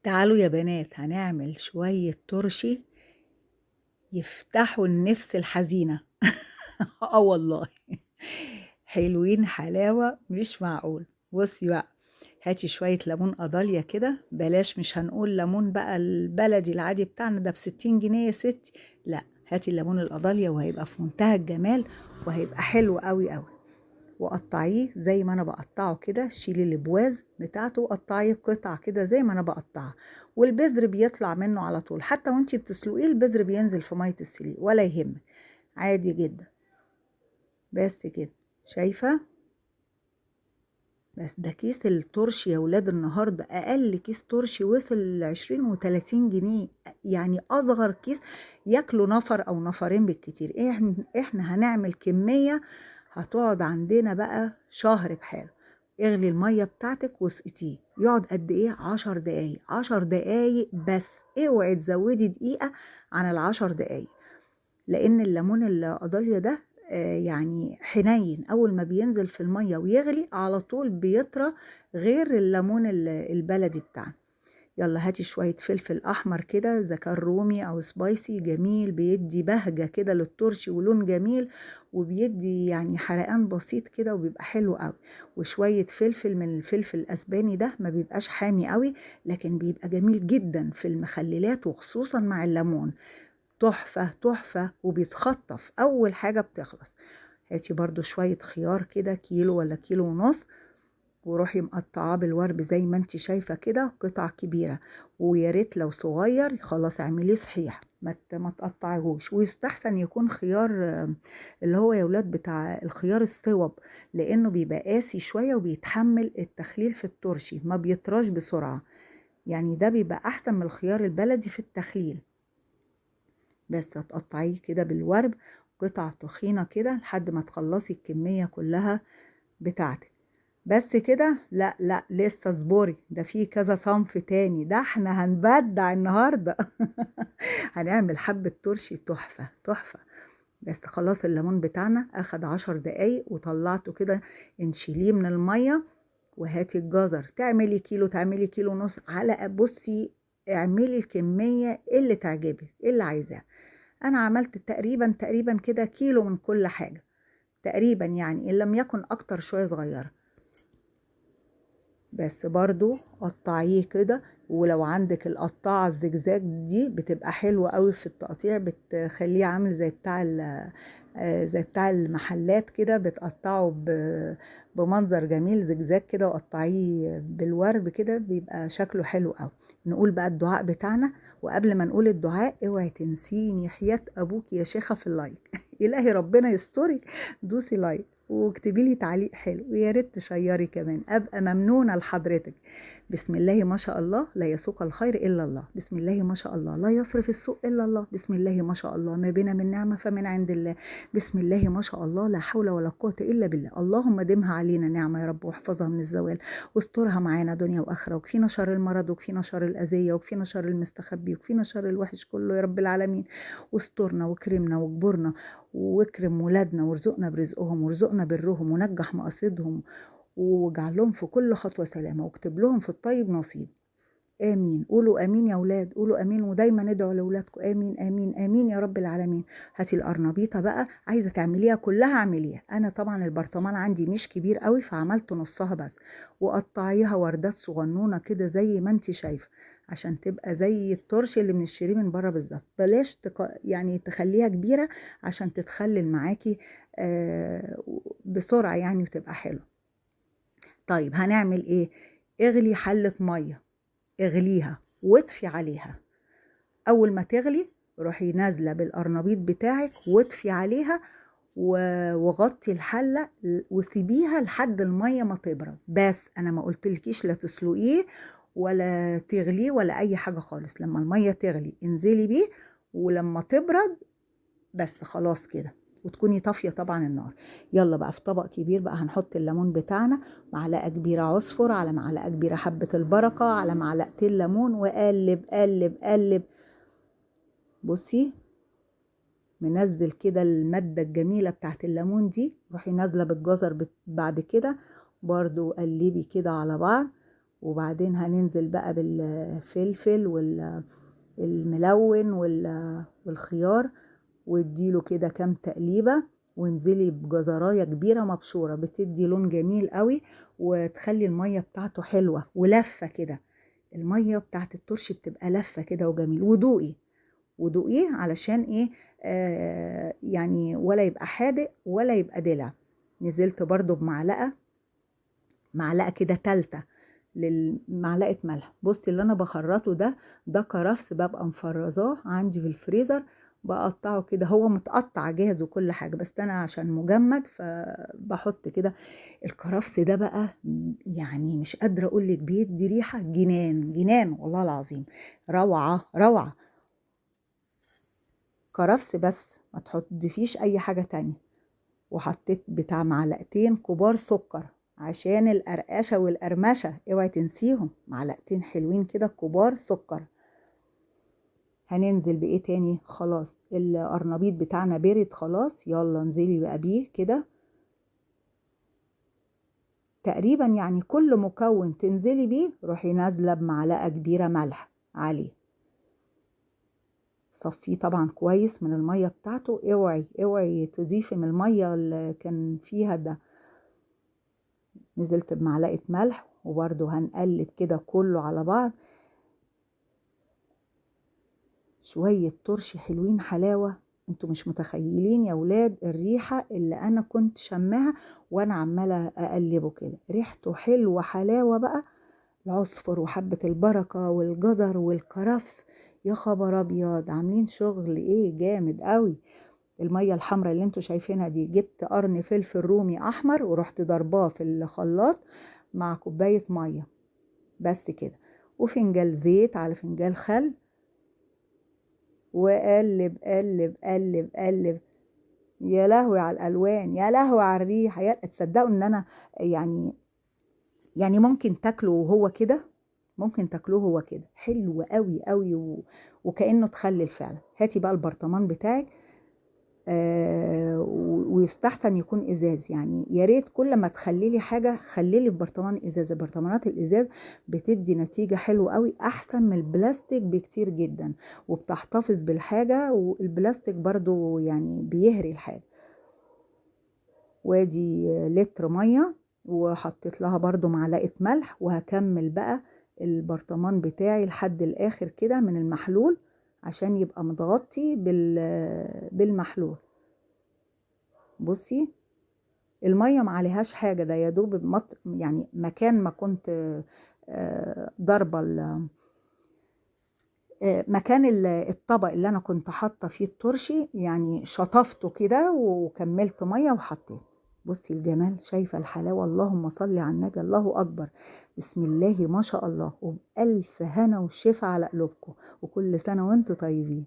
تعالوا يا بنات هنعمل شوية ترشي يفتحوا النفس الحزينة. اه والله حلوين حلاوة مش معقول. بصي بقى، هاتي شوية ليمون قضاليا كده، بلاش مش هنقول ليمون بقى البلدي العادي بتاعنا ده ب60 جنيه يا ستي، لا هاتي الليمون القضاليا وهيبقى في منتهى الجمال وهيبقى حلو قوي قوي. وقطعيه زي ما انا بقطعه كده، شيلي الابواز بتاعته وقطعيه قطع كده زي ما انا بقطعه، والبذر بيطلع منه على طول، حتى وانتي بتسلقيه البذر بينزل في مية السليق ولا يهمك، عادي جدا. بس كده شايفه؟ بس ده كيس الترشي يا ولاد النهارده اقل كيس ترشي وصل 20 وتلاتين جنيه، يعني اصغر كيس ياكله نفر او نفرين بالكتير. احنا هنعمل كمية هتقعد عندنا بقى شهر بحاله. اغلي المية بتاعتك واسقطيه، يقعد قد ايه؟ 10 دقايق، 10 دقايق بس، اوعي تزودي دقيقة عن العشر دقايق، لان الليمون القضاليا ده حنين، اول ما بينزل في المية ويغلي على طول بيطرى، غير الليمون البلدي بتاعنا. يلا هاتي شوية فلفل أحمر كده، إذا كان رومي أو سبايسي، جميل، بيدي بهجة كده للترشي ولون جميل، وبيدي حرقان بسيط كده وبيبقى حلو قوي. وشوية فلفل من الفلفل الأسباني ده، ما بيبقاش حامي قوي لكن بيبقى جميل جدا في المخللات، وخصوصا مع الليمون، تحفة تحفة، وبيتخطف أول حاجة بتخلص. هاتي برضو شوية خيار كده، كيلو ولا كيلو ونص، وروحي مقطعاه بالورب زي ما انت شايفة كده، قطع كبيرة، ويا ريت لو صغير خلاص اعمليه صحيح، ما تقطعيهوش. ويستحسن يكون خيار، اللي هو يا ولاد بتاع الخيار الصوب، لانه بيبقى قاسي شوية وبيتحمل التخليل في الترشي، ما بيطراش بسرعة، ده بيبقى احسن من الخيار البلدي في التخليل. بس هتقطعيه كده بالورب قطع تخينة كده لحد ما تخلصي الكمية كلها بتاعتك. بس كده؟ لا لا لسه اصبري، ده في كذا صنف تاني، ده احنا هنبدع النهارده. هنعمل حبة ترشي تحفة تحفة. بس خلاص الليمون بتاعنا اخد 10 دقايق وطلعته كده، انشيليه من المية وهاتي الجزر، تعملي كيلو تعملي كيلو ونص، على بصي اعملي الكمية اللي تعجبك اللي عايزاها. انا عملت تقريبا كده كيلو من كل حاجة تقريبا، ان لم يكن اكتر شوية صغيرة. بس برضو قطعية كده، ولو عندك القطاعة الزجزاج دي بتبقى حلوة قوي في التقطيع، بتخليه عامل زي بتاع المحلات كده، بتقطعه بمنظر جميل زجزاج كده، وقطعيه بالورب كده، بيبقى شكله حلو قوي. نقول بقى الدعاء بتاعنا، وقبل ما نقول الدعاء اوعي تنسيني حياة ابوك يا شيخة في اللايك. الهي ربنا يسترك، دوسي لايك واكتبي لي تعليق حلو، ويا ريت تشيري كمان، ابقى ممنونه لحضرتك. بسم الله ما شاء الله لا يسوق الخير الا الله، بسم الله ما شاء الله لا يصرف السوء الا الله، بسم الله ما شاء الله ما بنا من نعمه فمن عند الله، بسم الله ما شاء الله لا حول ولا قوة الا بالله. اللهم دمها علينا نعمه يا رب، واحفظها من الزوال، واسترها معانا دنيا واخره، وكفينا شر المرض، وكفينا شر الاذية، وكفينا شر المستخبي، وكفينا شر الوحش كله يا رب العالمين. واسترنا وكرمنا واجبرنا، واكرم ولادنا، وارزقنا برزقهم، وارزقنا برهم، ونجح مقاصدهم، واجعل لهم في كل خطوة سلامة، واكتب لهم في الطيب نصيب. آمين. قولوا آمين يا ولاد، قولوا آمين، ودايما ادعوا لأولادكم آمين آمين آمين يا رب العالمين. هاتي القرنبيطة بقى، عايزة تعمليها كلها اعمليها. أنا طبعا البرطمان عندي مش كبير قوي فعملت نصها بس، وقطعيها وردات صغنونة كده زي ما انت شايفة، عشان تبقى زي الترش اللي بنشتريه من بره بالظبط. بلاش تخليها كبيرة عشان تتخلل معاكي، بسرعة وتبقى حلوة. طيب هنعمل ايه؟ اغلي حلة مية، اغليها واطفي عليها. اول ما تغلي روحي نازلة بالقرنبيط بتاعك واطفي عليها وغطي الحلة وسيبيها لحد المية ما تبرد. بس انا ما قلتلكيش لا تسلقيه ولا تغليه ولا اي حاجة خالص. لما المية تغلي انزلي بيه، ولما تبرد بس خلاص كده، وتكوني طافية طبعا النار. يلا بقى في طبق كبير بقى هنحط الليمون بتاعنا، معلقة كبيرة عصفر، على معلقة كبيرة حبة البركة، على معلقتين ليمون، وقلب قلب قلب. بصي منزل كده المادة الجميلة بتاعت الليمون دي، روحي نازلة بالجزر بعد كده برضو قلبي كده على بعض، وبعدين هننزل بقى بالفلفل والملون والخيار، واديله كده كام تقليبة، وانزلي بجزراية كبيرة مبشورة، بتدي لون جميل قوي وتخلي المية بتاعته حلوة ولفة كده. المية بتاعت الترشي بتبقى لفة كده وجميل. ودوقي ودوقيه علشان ايه، يعني ولا يبقى حادق ولا يبقى دلع. نزلت برضو بمعلقة، معلقة كده تالتة للمعلقة ملح. بصي اللي انا بخرطه ده كرفس، ببقى مفرزاه عندي في الفريزر، بقطعه كده، هو متقطع جاهز وكل حاجة، بس انا عشان مجمد فبحط كده. الكرفس ده بقى يعني مش قادرة اقول لك، بيدي ريحة جنان جنان والله العظيم، روعة روعة. كرفس بس، ما تحطيش اي حاجة تانية. وحطيت بتاع معلقتين كبار سكر عشان القرقشة والقرمشة، اوعي تنسيهم، معلقتين حلوين كده كبار سكر. هننزل بايه تاني؟ خلاص القرنبيط بتاعنا برد خلاص، يلا انزلي بقى بيه كده. تقريبا يعني كل مكون تنزلي بيه روحي نازله بمعلقه كبيرة ملح عليه. صفيه طبعا كويس من المية بتاعته، اوعي اوعي تضيفي من المية اللي كان فيها ده. نزلت بمعلقه ملح، وبرده هنقلب كده كله على بعض. شوية ترشي حلوين حلاوة، انتوا مش متخيلين يا ولاد الريحة اللي انا كنت شماها وانا عمالة اقلبه كده، ريحته حلوة حلاوة بقى. العصفر وحبة البركة والجزر والكرفس، يا خبر ابيض، عاملين شغل ايه جامد قوي. المية الحمراء اللي انتوا شايفينها دي، جبت قرن فلفل رومي احمر ورحت ضرباه في الخلاط مع كوباية مية بس كده، وفنجان زيت على فنجان خل، وقلب قلب قلب قلب. يا لهوي على الالوان، يا لهوي على الريحة. يا تصدقوا ان انا يعني ممكن تاكله وهو كده، ممكن تاكلوه هو كده، حلو قوي قوي، وكانه اتخلل فعلا. هاتي بقى البرطمان بتاعك، ويستحسن يكون ازاز، يعني يا ريت كل ما تخللي حاجة خللي في برطمان ازاز. برطمانات الازاز بتدي نتيجة حلوة قوي، احسن من البلاستيك بكتير جدا، وبتحتفظ بالحاجة، والبلاستيك برضو يعني بيهري الحاجة. وادي لتر مية، وحطيت لها برضو معلقه ملح، وهكمل بقى البرطمان بتاعي لحد الاخر كده من المحلول عشان يبقى متغطي بالمحلول. بصي المية ما عليهاش حاجة، ده يا دوب يعني مكان ما كنت ضربه مكان الطبق اللي انا كنت حاطه فيه الترشي، يعني شطفته كده وكملت مية وحطيت. بصي الجمال، شايفه الحلاوة، اللهم صل على النبي، الله اكبر، بسم الله ما شاء الله. وبألف هنا وشفا على قلوبكم، وكل سنة وانتم طيبين.